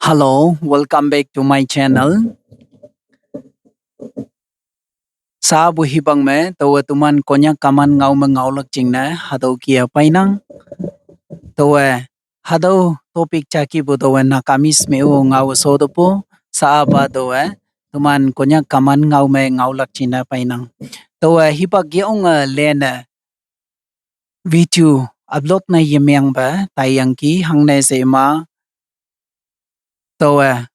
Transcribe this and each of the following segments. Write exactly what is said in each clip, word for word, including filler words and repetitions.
Hello, welcome back to my channel. Sa bu hibang me, tawa tuman Konyak kaman ngau me ngaulak jingne, hatüo kia painang. Tawa, hatüo topic jaki bu tawa Nagamese me-o ngao so tepu, sa ba tawa, tuman Konyak kaman ngau me ngaulak jingne painang. Tawa hipak ye ong lene, video upload ne yemengpe taiyangki hangne she ima. Taowe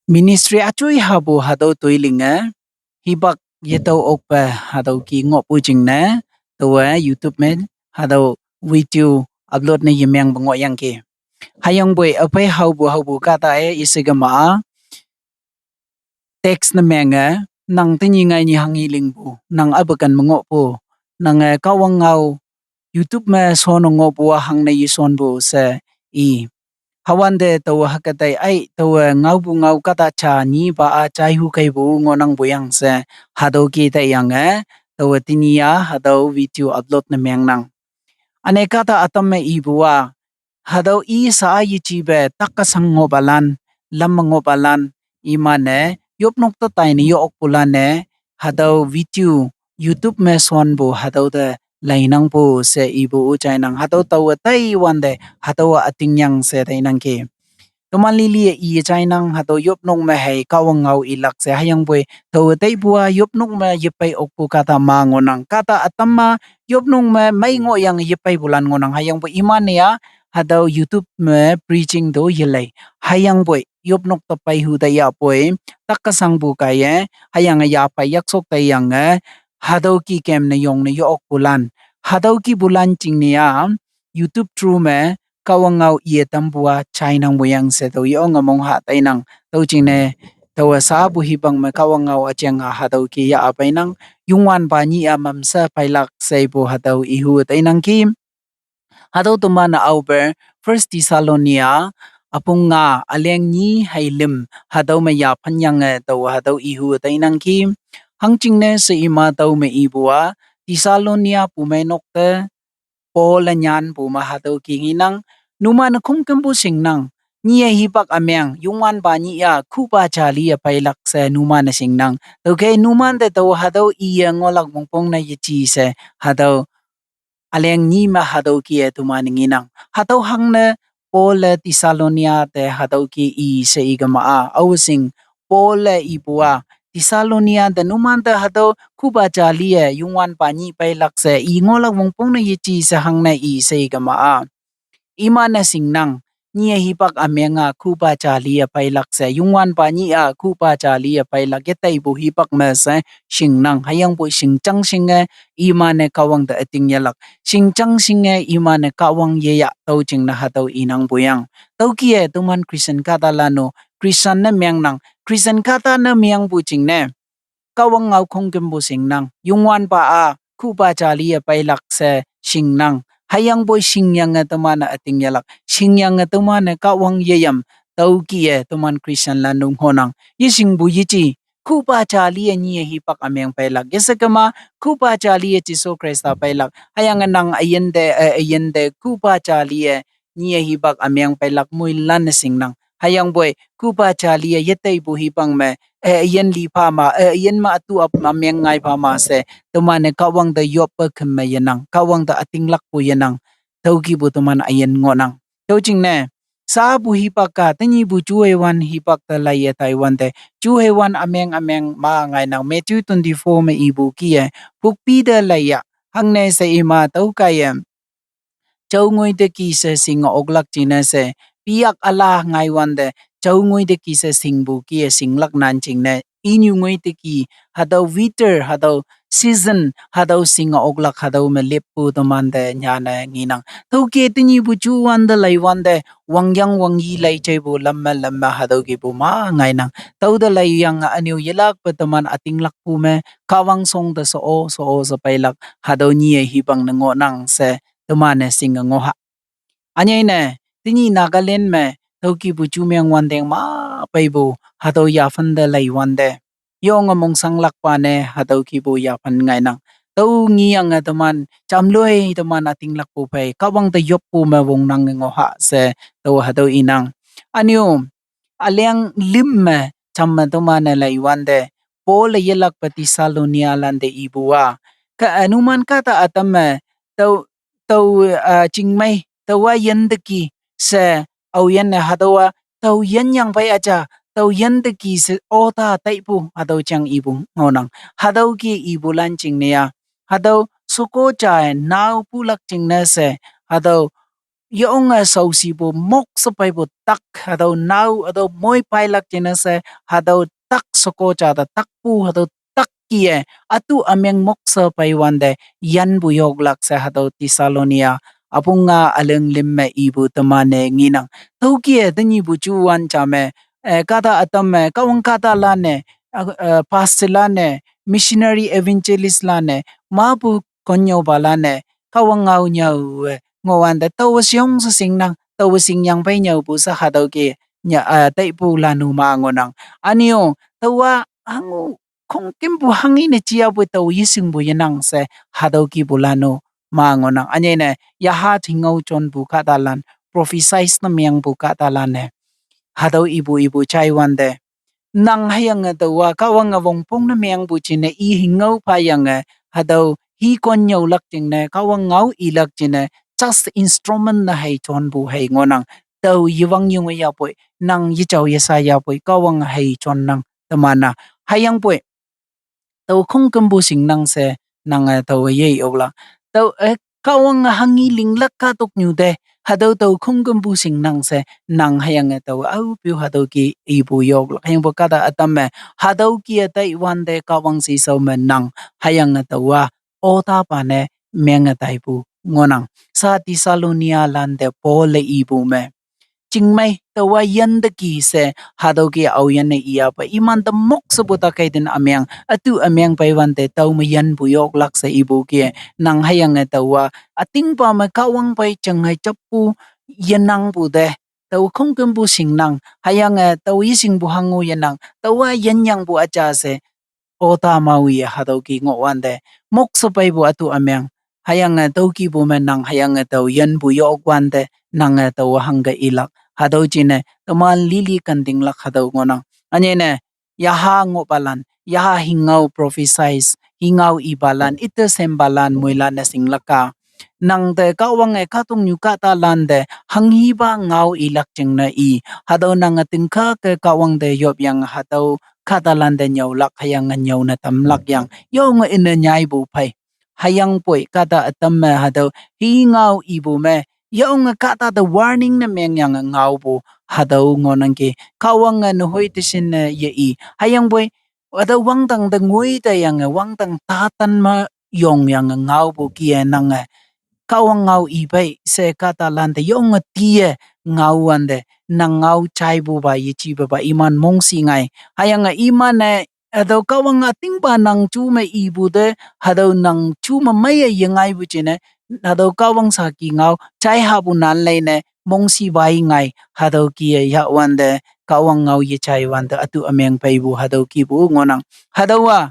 ministry achoi hapu hatüo toilinge, hipak yetüo okpe hatüo ki ngohpu jingne, taowe YouTube me hatüo video upload ne yemengpe ngohyangki. Hüyangpoi üphei haopu haopu kahta-e ise kema-a text ne menge, nang tenyih ngai nyih hanghi lingpu, nang apu ken me ngohpu, nange Kahwang ngao YouTube me shon ngohpu-a hangne yeshonpu she i. Hüwante taowe hüke tai ai, taowe ngaopu ngao kahta ja nyipa-a jaihu keipu ngohnangpu yang she, hatüo ki taiyange, taowe tenyih-a hatüo video upload ne mengnang. Üne kahta ütam me ipu-a, hatüo i sha-a yejipe takkesang ngohpalan, lam me ngohpalan, iman-e yopnok te taine yo-okpulan-e, hatüo video YouTube me shonpu hatüo te leinangpu she ipu-o jainang, hatüo taowe taiwante hatüowa ütingyang she tainangki. Toman lili-e iye jainang hatüo yopnok me hei Kahwang ngao ilak she hüyangpoi taowe taipu-a yopnok me yepei okpu kahta ma ngohnang, kahta ütam-a yopnok me mei ngohyange yepeipulan ngohnang hüyangpoi iman-e-a hatüo YouTube me preaching to yelei. Hüyangpoi yopnok te peihu te yahpoi, takkesangpu kaiye, hüyange yapei yaksok taiyange, hatüo ki kem ne yong ne yo-okpulan, hatüo kipulan jingne-a, YouTube through me, Kahwang ngao iye tampu-a jainangpu yang she tao yonge mongha tainang. Tüo jingne, taowe sapu hipang me Kahwang ngao üjeng-a hatüo ki ya-a peinang, Youngwanpa nyih-a mamshe peilak sheipu hatüo ihu tainangki. Hatüo teman-e aope First Thessalonica, üpong nga üleng nyi hei lüm, hatüo me yaphanyange taowe hatüo ihu tainangki. Hangjingne she ima tüo me ipu-a, Thessalonica pumeinok te, Paul-e nyanpu me hatüo ki ngenang, numan-e khongkümpu shingnang, nyiye hipak ümeng, Youngwanpa nyih-a khuhpa jali-e peilak she numan-e shingnang. Tüokhei numan te tao hatüo iye ngohlak wongpong ne yeji she, hatüo üleng nyi me hatüo ki-e teman ngenang. Hatüo hangne Paul-e Thessalonica te hatüo ki i she ikema-a, ao shing Paul-e ipu-a, Thessalonica te numan te hatüo khuhpa jali-e Youngwanpa nyih peilak she i ngohlak wongpong ne yeji she hangne i she ikema-a, iman-e shingnang, nyiye hipak ümeng-a khuhpa jali-e peilak she, Youngwanpa nyih-a khuhpa jali-e peilak yetaipu hipak me she shingnang, hüyangpoi shingjang shinge, iman-e Kahwang te üting yelak, shingjang shinge iman-e Kahwang yeya tüo jingne hatüo inangpu yang. Tüoke-e toman Christian kahtalan-o, Christian ne mengnang, Christian kahta ne mengpu jingne, Kahwang ngao khongkümpu shingnang, Youngwanpa-a khuhpa jali-e peilak she shingnang, hüyangpoi shingyange teman-e üting yelak, shingyange teman-e Kahwang yeyam, tüoke-e toman Christianlan-o ngohnang, yeshingpu yeji, khuhpa jali-e nyiye hipak ümeng peilak, yeshe kema, khuhpa jali-e Jesu Khrista peilak, hüyange nang üyin te, e, üyin te khuhpa jali-e nyiye hipak ümeng peilak moilan-e shingnang. Hüyangpoi khuhpa jali-e yetaipu hipang me, e, üyin li pha ma, e, üyin me ütu ap ümeng ngai pha ma she, teman-e Kahwang te yoppe khüm me yenang, Kahwang te ütinglakpu yenang, tüokepu teman üyin ngohnang. Tüo jingne, sapu hipak-a, tenyihpu juheiwan hipak te laiye taiwante, juheiwan ümeng ümeng ma ngainang Matthew twenty-four me ipu ki-e, pukpi te laiya, hangne she ima tüo kaiye jao ngoi te ki she shinge oklak jingne she, piyak üla ngaiwante, jao ngoi te ki she shingpu ki-e shinglak nan jingne, inyu ngoi te ki, hatüo weather, hatüo season, hatüo shinge oklak hatüo me leppu teman te nyane ngenang. Tüoke tenyihpu juwante leiwante, wangyang wangyi lei jeipu lam me lam me hatüo kipu ma ngainang. Tüote leiyange ünyu yelakpe teman ütinglakpu me, Kahwang shong te sho-o sho-o she peilak, hatüo nyiye hipak ne ngohnang she, teman-e shinge ngohha. Ünyei ne, tenyih Nagaland me, tüokepu ju meng wanteng ma peipu, hatüo yaphan te leiwante, yonge mongshanglakpa ne hatüo kipu yaphan ngainang. Tüo ngeyange teman jamloi teman ütinglakpu phei Kahwang te yoppu me wongnange ngoh ha she tao hatüo inang. Ünyu, üleng lüm me jamme teman-e leiwante, Paul-e yelakpe Thessalonialante ipu-a, kah-e numan kahta ütam me tao, tao, ah, chingmei taowa yinteki she, aoyinne hatüowa tao yinyangphei üja, tao yinteki she ota taipu hatüo jang ipu ngohnang. Hatüo ke ipulan jingne-a, hatüo sheko ja-e nao pulak jingne she, hatüo yonge shaoshipu mokshe peipu tak, hatüo nao, hatüo moi peilak jingne she, hatüo tak sheko ja te takpu, hatüo tak ki-e, ütu ümeng mokshe peiwante, yinpu yoklak she hatüo Thessalonia üpong-a üleng lüm me ipu teman-e ngenang. Tüoke-e tenyihpu juwan ja me, eh, kahta ütam me, Kahwang kahtalan-e, ah, eh, pastorlan-e, missionary evangelistlan-e, mapu konnyüopalan-e, Kahwang ngao nyüowe ngohwante taowe shiong she shingnang, taowe shingyangphei nyüopu she hatüoke nya, ah, taipulan-o ma ngohnang. Ünyu, taowa hango khongkümpu hanghe ne jiapoi tao yeshingpu yenang she hatüo kipulan-o ma ngohnang. Ünyei ne yaha hingao jonpu kahtalan, prophesies ne mengpu kahtalan-e, hatüo ipu ipu jaiwante, nang hüyange taowa Kahwange wongpong ne mengpu jingne i hingao phayange, hatüo hi konnyüolak jingne Kahwang ngao ilak jingne, just instrument ne hei jonpu hei ngohnang. Tao yewang yunge yapoi, nang yejao yesha yapoi, Kahwange hei jonnang teman-a. Hüyangpoi tao khongkümpu shingnang she nange taowe ye-oklak. Tao, eh, Kahwange hanghe linglak kahtoknyu te, hatüo tao khongkümpu shingnang she nang hüyange taowe aope-o hatüo ke ipu yoklak. Hüyangpoi kahta ütam me hatüo ke taiwante Kahwang shishao me nang hüyange taowa otapa ne menge taipu ngohnang. Sa Thessalonialante Paul-e ipu me, chingmei taowa yinteki she hatüo ke aoyinne iyapei, imante mokshepu ta kei ten ümeng, ütu ümeng peiwante tao me yinpu yoklak she ipu ke, nang hüyange taowa ütingpa me Kahwang phei janghei jappu yenangpu te, tao khongkümpu shingnang, hüyange tao yeshingpu hango yenang, taowa yinyangpu üja she, ota mao-e hatüo ke ngohwante, mokshe peipu ütu ümeng, hüyange tüo kipu me nang hüyange tao yinpu yokwante, nange taowa hangke ilak. Hatüo jingne teman lili kentinglak hatüo ngohnang. Ünyei ne, yaha ngohpalan, yaha hingao prophesies, hingao ipalan, ite shempalan, moilan-e shinglak-a, nang te Kahwange kahtoknyu kahtalante hanghepa ngao ilak jingne i, hatüo nange tingkake Kahwang te yopyange hatüo kahtalante nyüolak hüyange nyüone tamlak yang, yonge ine nyaipu phei. Hüyangpoi kahta ütam me hatüo hi ngao ipu me, yonge kahta te warning ne mengyange ngaopu, hatüo ngohnangki, Kahwange nehoi te shinne ye-i. Hüyangpoi hatüo wangdang te ngoi teyange wangdang tatan me yongyange ngaopu ki-e nange, Kahwang ngao ipei she kahtalante yonge tiye ngaowante, nang ngao jaipupa yejipupa iman mongshi ngai. Hüyange iman-e hatüo Kahwang ütingpa nang ju me ipu te, hatüo nang ju me meiye yengaipu jingne, hatüo Kahwang saki ngao jaihapu nan leine mongshipa i ngai, hatüo ki-e yahwante, Kahwang ngao yejaiwante ütu ümeng peipu hatüo kipu ngohnang. Hatüowa,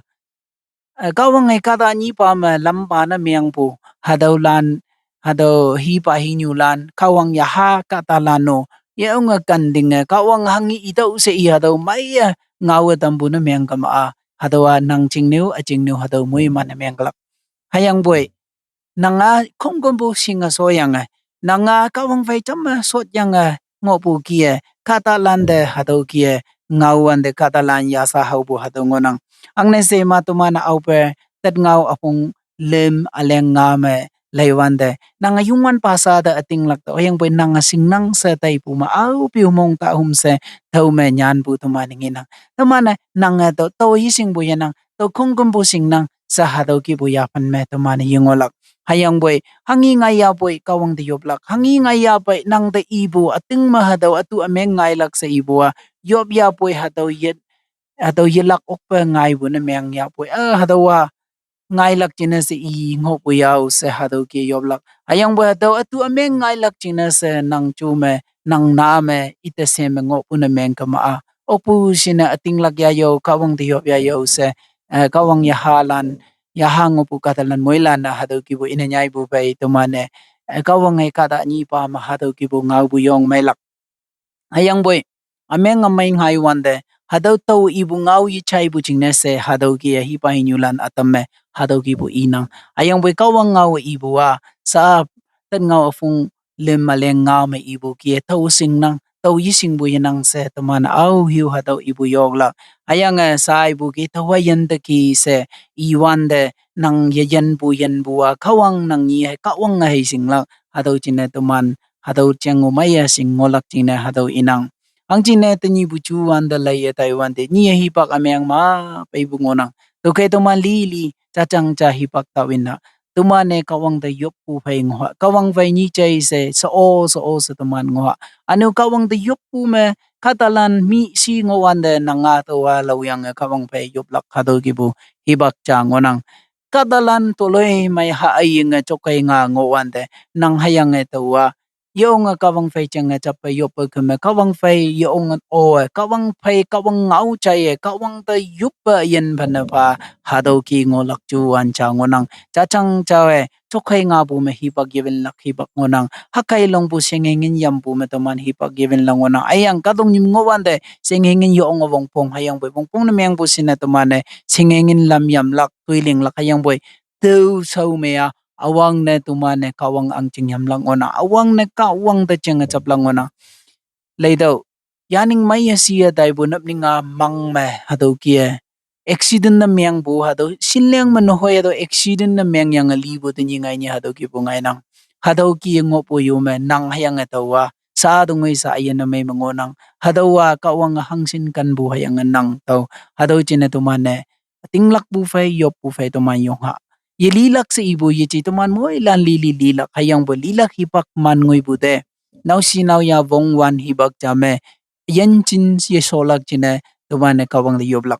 eh, Kahwange kahta nyipa me lampa ne mengpu, hatüolan, hatüo hipa hinyulan, Kahwang yaha kahtalan-o, yonge kentinge Kahwang hanghe itüoh she i hatüo meiye ngaowe tampu ne mengkema-a, hatüowa nang jingnyu, üjingnyu hatüo moiman ne mengkelak. Hüyangpoi, nanga khongkümpu shinge shoyange, nanga Kahwang phei jamme shotyange ngohpu ki-e, kahtalante hatüo ki-e, ngaowante kahtalan yasha haopu hatüo ngohnang. Angne she ma teman aope, tet ngao üpong lüm üleng nga me leiwante, nange Youngwanpa sha te ütinglak tao, hüyangpoi nange shingnang she taipu me aope-o mong ta hum she, tüo me nyanpu teman ngenang. Teman-e nange tao, tao yeshingpu yenang, tao khongkümpu shingnang she hatüo kipu yaphan me teman-e yengohlak. Hüyangpoi hanghe ngaiyapoi Kahwang te yoplak, hanghe ngaiyapoi nang te ipu üting me hatüo ütu ümeng ngailak she ipu-a, yopyapoi hatüo ye, hatüo yelak okpe ngaipu ne mengyapoi, ah, hatüowa ngailak jingne she i ngohpu yao she hatüo ke yoplak. Hüyangpoi hatüo ütu ümeng ngailak jingne she nang ju me, nang na me, ite she me ngohpu ne mengkema-a, okpu shinne ütinglak ya yo, Kahwang te yop ya yo she, eh, Kahwang yahalan yaha ngohpu kahtalan moilan-e hatüo kihpu ine nyaipu phei teman-e, eh, Kahwange kahta nyipa me hatüo kihpu ngaopu yong meilak. Hüyangpoi, ümeng ümei ngaiwante, hatüo tao ipu ngao yejaipu jingne she hatüo kih-e hipa hinyulan ütam me hatüo kihpu inang. Hüyangpoi Kahwang ngao ipu-a, sa tat ngao üpong lüm üleng ngao me ipu kih-e tao shingnang, tao yeshingpu yenang she teman aoheo hatüo ipu yoklak. Hüyange sa ipu kih tao-a yinte kih she iwante nang yeyenpu yenpu-a Kahwang nang nyi hei Kahwange hei shinglak. Hatüo jingne teman hatüo jeng-o meiye shing ngohlak jingne hatüo inang. Hangjingne tenyihpu juwante laiye taiwante nyi-e hipak ümeng ma peipu ngohnang. Tüokhei teman lili jajang ja hipak tawinna. Teman-e Kahwang te yoppu phei ngoha. Kahwang phei nyi jai she, she-o, she-o she teman ngoha. Üne-o Kahwang te yoppu me, kahtalan mi shi ngohwante nanga tüowa laoyange Kahwang phei yoplak hatüo kihpu hipak ja ngohnang. Kahtalan toloimei ha üyinge jokhei nga ngohwante, nang hüyange tüowa yeonge Kahwang phei jenge jappe yoppe keme Kahwang phei yeonge o-e, Kahwang phei Kahwang ngao jaiye, Kahwang te yoppe yin phenne pha, hatüo kih ngohlak juwan ja ngohnang. Jajang jawe, jokhei ngapu me hipak yewinlak hipak ngohnang. Hakai longpu shenge ngin yampu me teman hipak yewinlak ngohnang. Hüyange kahtoknyu ngohwante, shenge ngin yeonge wongpong hüyangpoi wongpong ne mengpu shinne teman-e, shenge ngin lam yamlak, toilinglak hüyangpoi, tao shao me-a, üwangne teman-e Kahwang ahngching yamlak ngohnang, üwangne Kahwang te jenge japlak ngohnang. Leitüoh, yaning meiye shiye taipu napning-a mang me hatüo kih-e accident ne mengpu hatüo shinleng me nehoi hatüo accident ne mengyange lipu tenyih ngainyi hatüo kihpu ngainang. Hatüo kih ngohpu yo me nang hüyange tüowa, sa tongoi sa üyin ne mei me ngohnang. Hatüowa Kahwange hangshin kanpu hüyange nang tao. Hatüo jingne teman-e ütinglakpu phei, yoppu phei teman yongha. Ye lilak she ipu yeje teman moilan lili lilak hüyangpoi lilak hipak man ngoipu te. Naoshi naoyha wongwan hipak ja me, üyin jin yesholak jingne, teman-e Kahwang te yoplak.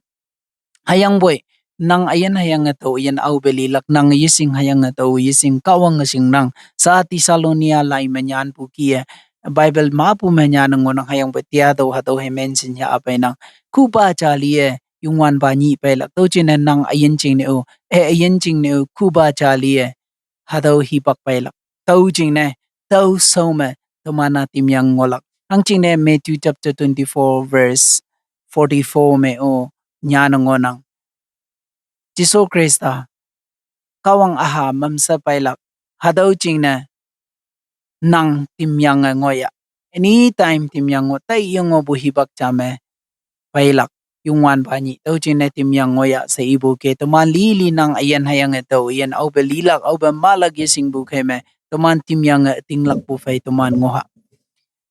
Hüyangpoi, nang üyin hüyange tao üyin aope lilak, nang yeshing hüyange tao yeshing Kahwange shingnang, sa Thessalonica lai me nyanpu kih-e, Bible mepu me nyanne ngohnang hüyangpoi tia tüo hatüo hei mention ya apeinang. Kupa ja li-e, Youngwanpa nyih peilak. Tüo jingne nang üyin jingne-o, eh, üyin jingne-o, kupa ja li-e, hatüo hipak peilak. Tüo jingne, tüo shao me, teman-a timyang ngohlak. Hangjingne Matthew chapter twenty-four verse forty-four me-o, nyanne ngohnang. Jesu Khrista, Kahwang üha mamshe peilak. Hatüo jingne, nang timyange ngohya. Anytime timyang ngoh, taiye ngohpu hipak ja me peilak. Youngwanpa nyih, tüo jingne timyang ngohya she ipu kih-e teman lili nang üyin hüyange tao üyin aope lilak, aope mahlak yeshingpu khei me, teman timyange ütinglakpu phei teman ngoha.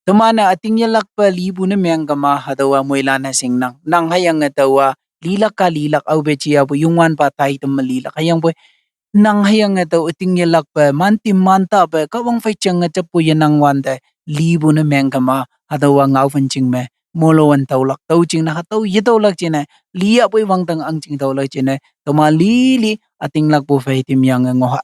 Teman-e üting yelakpe lipu ne meng kema hatüowa moilan-e shingnang. Nang hüyange tüowa lilak-a lilak aope jiapu Youngwanpa taitam me lilak hüyangpoi nang hüyange tao üting yelakpe, mantim mantahpe, Kahwang phei jenge jappu yenang wante, lipu ne meng kema, hatüowa ngaophün jing me, molo wan taolak tüo jingne, hatüo yetüolak jingne, liyahpoi wangdang ahngching taolak jingne, teman lili ütinglakpu phei timyange ngoha.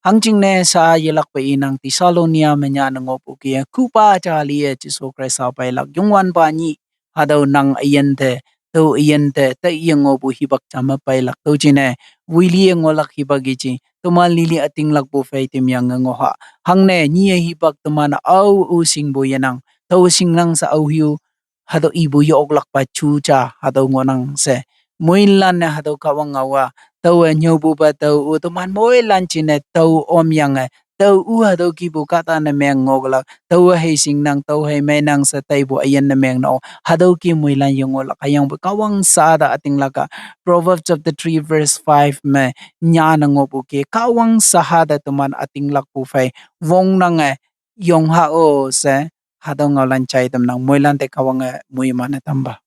Hangjingne sa yelakpe inang Thessalonica me nyanne ngohpu kih-e, kupa ja li-e Jesu Khrista peilak, Youngwanpa nyih, hatüo nang üyin te, tao üyin te, taiye ngohpu hipak ja me peilak. Tüo jingne, wiliye ngohlak hipak yeje, teman lili ütinglakpu phei timyange ngoha. Hangne, nyiye hipak teman ao-o shingpu yenang, tao shingnang she aoheo, hatüo ipu ye-oklakpa ju ja, hatüo ngohnang she. Moilan-e hatüo Kahwang ngao-a, taowe nyüopupa tao-o teman moilan jingne tao omyange, tao-o hatüo kihpu kahta ne meng ngohlak, taowe hei shingnang, tao hei meinang she taipu üyin ne meng no, hatüo kih moilan ye ngohlak, hüyangpoi Kahwang sha te ütinglak-a, Proverbs chapter three verse five me, nyanne ngohpu kih-e, Kahwang sha te teman ütinglakpu phei, wongnange, yongha-o she, hatüo ngaolan jai tamnang, moilan te Kahwange moiman-e tamba.